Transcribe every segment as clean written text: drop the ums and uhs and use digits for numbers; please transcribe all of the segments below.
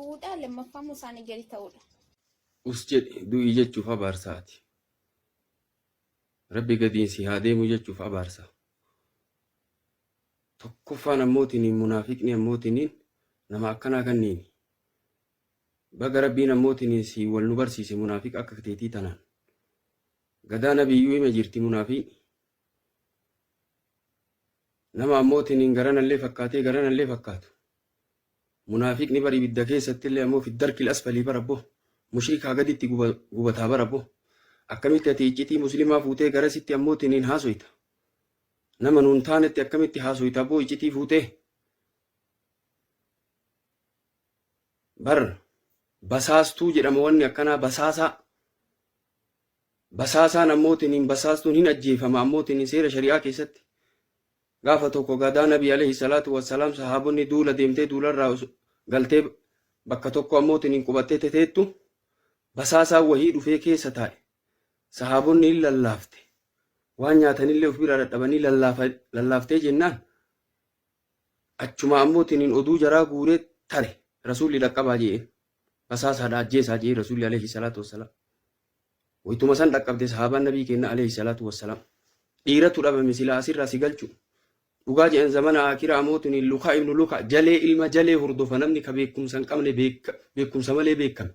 Du'uudha lammaffaa immoo isaanii gadi ta'uudha. Us jedhi du'i jechuuf abaarsa ati. Rabbi gadiin si haa deemu jechuuf abaarsa. Tokkoffaan ammootiniin munaafiqni ammootiniin nama akkanaa kanniini. Baga Rabbiin ammootiniin siin wal nu barsiise munaafiqa akka teetii tanaan. Gadaa nabiyyuu hime jirti munaafiqni. Nama ammootiniin garanallee fakkaatee garanallee fakkaatu. Munaafiqni bar ibidda keessattillee ammoo fi darkil asfalii bar abbo. Mushrikaa gaditti gubataa bar abbo. Akkamitti ati iccitii muslimaa fuutee garasitti ammootiniin haasoyta. Nama nuun taanetti akkamitti haasoyta abboo iccitii fuutee. Bar basaastuu jedhama wanni akkanaa basaasaa. Basaasaan ammootiniin basaastuun hin ajjeefama ammootiniin seera shari'aa keessatti. Gaafa tokko gadaa Nabii alayhi salaatu wassalaam sahaabonni duula deemtee duularraa galtee bakka tokko ammootiniin qubattee teteettu basaasaan wahii dhufee keessa taa'e. Sahaabonni hin lallaafte. Waan nyaatanillee of biraa dadhabanii lallaaftee jennaan achuma ammootiniin oduu jaraa guuree tare rasuulli dhaqqabaa je'een. Basaasaadha ajjeesaa je'een rasuulli alayhi salaatu wassalaam. Waytuma san dhaqqabde sahaabaan nabii keenna alayhi salaatu wassalaam. Dhiiratu dhabame silaa asirraa si galchu. Dhugaa je'an zamana aakiraa mootuniin Lukaa ibnu Lukaa jalee ilma jalee hordofa namni ka beekumsa hin qabne beekumsa malee beekame.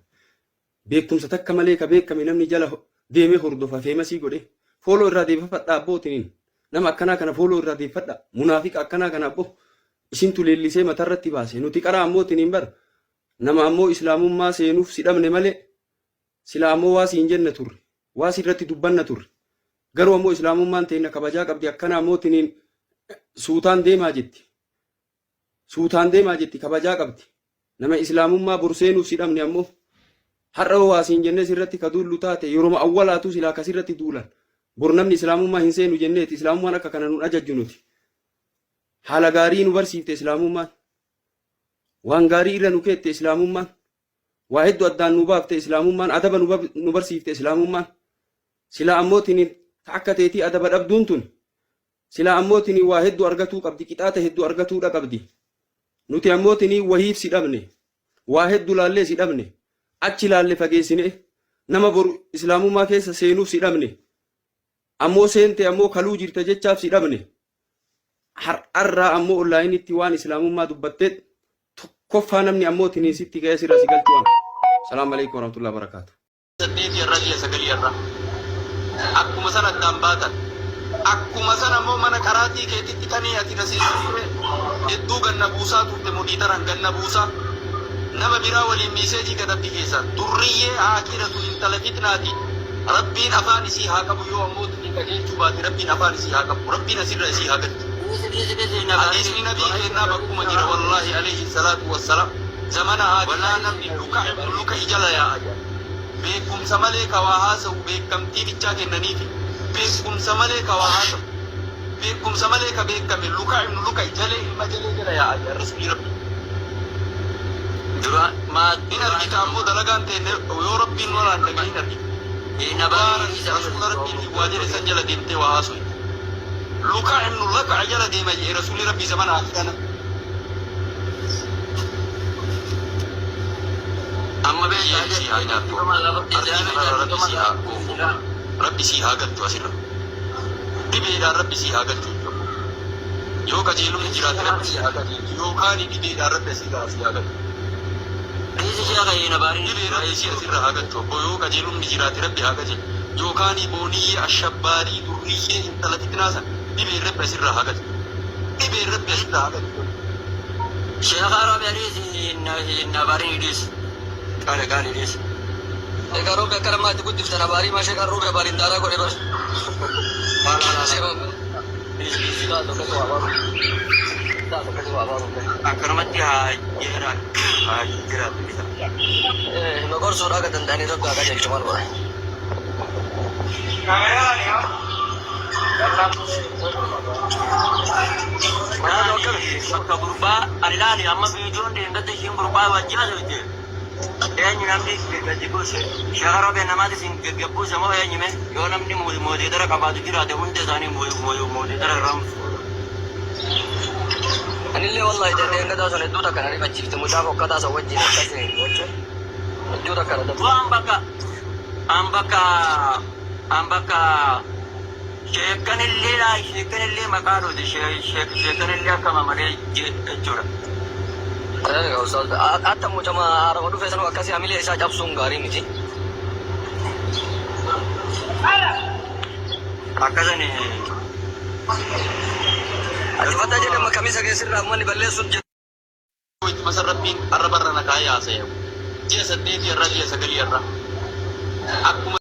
Beekumsa takka malee ka beekame namni jala deemee hordofa feemasii godhe. Fooloo irraa deeffadhaa abbootiniin. Nama akkanaa kana fooloo irraa deeffadhaa. Munaafiqa akkanaa kana abbo. Isintu leellisee matarratti baase. Nuti qaraa ammootiniin bar nama ammoo islaamummaa seenuuf si dhabne malee Silaa ammoo waa siin jenna turre. Waa sirratti dubbanna turre. Garuu ammoo islaamummaan teenna kabajaa qabdi akkana ammoo tiniin suutaan deemaa jetti. Suutaan deemaa jetti kabajaa qabdi. Nama islaamummaa bor seenuuf si dhabne ammoo har'a waa siin jennee sirratti ka duullu taate yeroma awwalaatuu silaa ka sirratti duulan. Bor namni islaamummaa hin seenu jenneeti islaamummaan akka kana nun ajajju nuti. Haala gaarii nu barsiifte islaamummaan. Waan gaarii irra nu keette islaamummaan. Waa heddu addaan nu baafte islaamummaan adaba nu barsiifte islaamummaan. Silaa ammoo tini ta akka teetii adaba dhabduun tun silaa ammoo tini waa heddu argatuu qabdi qixaaxa heddu argatuudha qabdi. Nuti ammoo tini wahiif si dhabne waa heddu laallee si dhabne achi laalle fageessine nama boru islaamummaa keessa seenuuf si dhabne ammoo seente ammoo kaluu jirta jechaaf si dhabne. Har'arraa ammoo onlaayinitti waan islaamummaa dubbattee tokkoffaa namni ammoo tiniin sitti ka'ee sirra si galchu ana. Salaamu alaikum warahmatullahi wabarakaatu. Saddeetii irraa ji'a sagalii irraa akkuma san addaan baatan akkuma san ammoo mana qaraatii keetitti kanii ati na seensuu ture hedduu ganna buusaa turte modiitaran ganna buusaa nama biraa waliin miiseejii katabdi keessa durriyyee haakiratu intala fitnaati rabbiin afaan isii haa qabu yoo ammoo Rabbiin qajeelchuu baate Rabbiin afaan isii haa qabu Rabbiin asirra isii haa galchu Dhiisi dhiisi dhiisi hin abaariin. Hadiisni nabii keennaa bakkuma jira wallaahi alayhi salaatu wassalaam zamana aakiraa namni luka luka jala yaa'a jedhan beekumsa malee ka waa haasawu beekamtii bichaa kennaniifi beekumsa malee ka waa haasawu beekumsa malee ka beekame luka ibnu luka jalee ilma jalee jala yaa'a jedhan rasuulli rabbii Dura maa hin argita ammoo dalagaan teenne yoo rabbiin walaan dhagahin argita Hin Dhugaa abaariin dhiisa rasuula rabbiin waa jedhe san jala deemtee waa haasoyte. Luka ibnu Laka jala deema jedhe rasuulli rabbii zamana akirana. Amma beektaa Biyyeen sii haa nyaattu. Ardii kanarra rabbi sii haa oofu. Rabbi sii haa galchu asirra. Dhibeedhaan rabbi sii haa galchu jechuudha. Yoo qajeelumni jiraate rabbi sii haa qajeelchu yookaan dhibeedhaan rabbi asirraa sii haa galchu. Dhiisi sheekha hin abaarin. Dhibee rabbi si asirra haa galchu abbo yoo qajeelumni jiraate rabbi haa qajeelchu yookaani booniyyee ashabbaarii durriyyee intala fitnaa san dhibeen rabbi asirraa haa galchu dhibeen rabbi asirraa haa galchu. Sheekha Roobe dhiisi hin abaarin dhiisi. Qaali qaali dhiisi. Sheekha Roobe akka namaatti guddiftan abaarii maa sheekha Roobe abaariin daaraa godhe bar. Dhiisi dhiisi. Akkanumatti haa jiraatu haa jiraatu isa. Nu gorsuudha akka danda'anii rabbi haa qajeelchu maal godha. Bakka gurbaa ani laali amma viidiyoon deemgatte ishiin gurbaa wajjin haasofte. Eenyu namni gadi buuse shaka robe namaati isin gaggabuuse moo eenyu mee yoo namni moodeetara qabaatu jiraate hunda isaanii moodeetara irraa. Anillee wallahi dheengaddaa sun hedduu takka na rifachiifte, mucaa fokkataa san wajjin akkas gochuun hedduu takka na dabse. An bakka an bakka an bakka sheekkanillee laa sheekkanillee maqaa dhuti, sheekkanillee akkama malee jechuudha. Hatta mucama haarawa dhufe sanuu akkasii hamilee isaa cabsuun gaarii miti. Akkasani. Ati fataa jedhama kamisa keessirraa manni balleessuun jira. Itti masa Rabbiin arra barra na kaayee haasa'e. Ji'a 8 irraa ji'a 9 irraa. Akkuma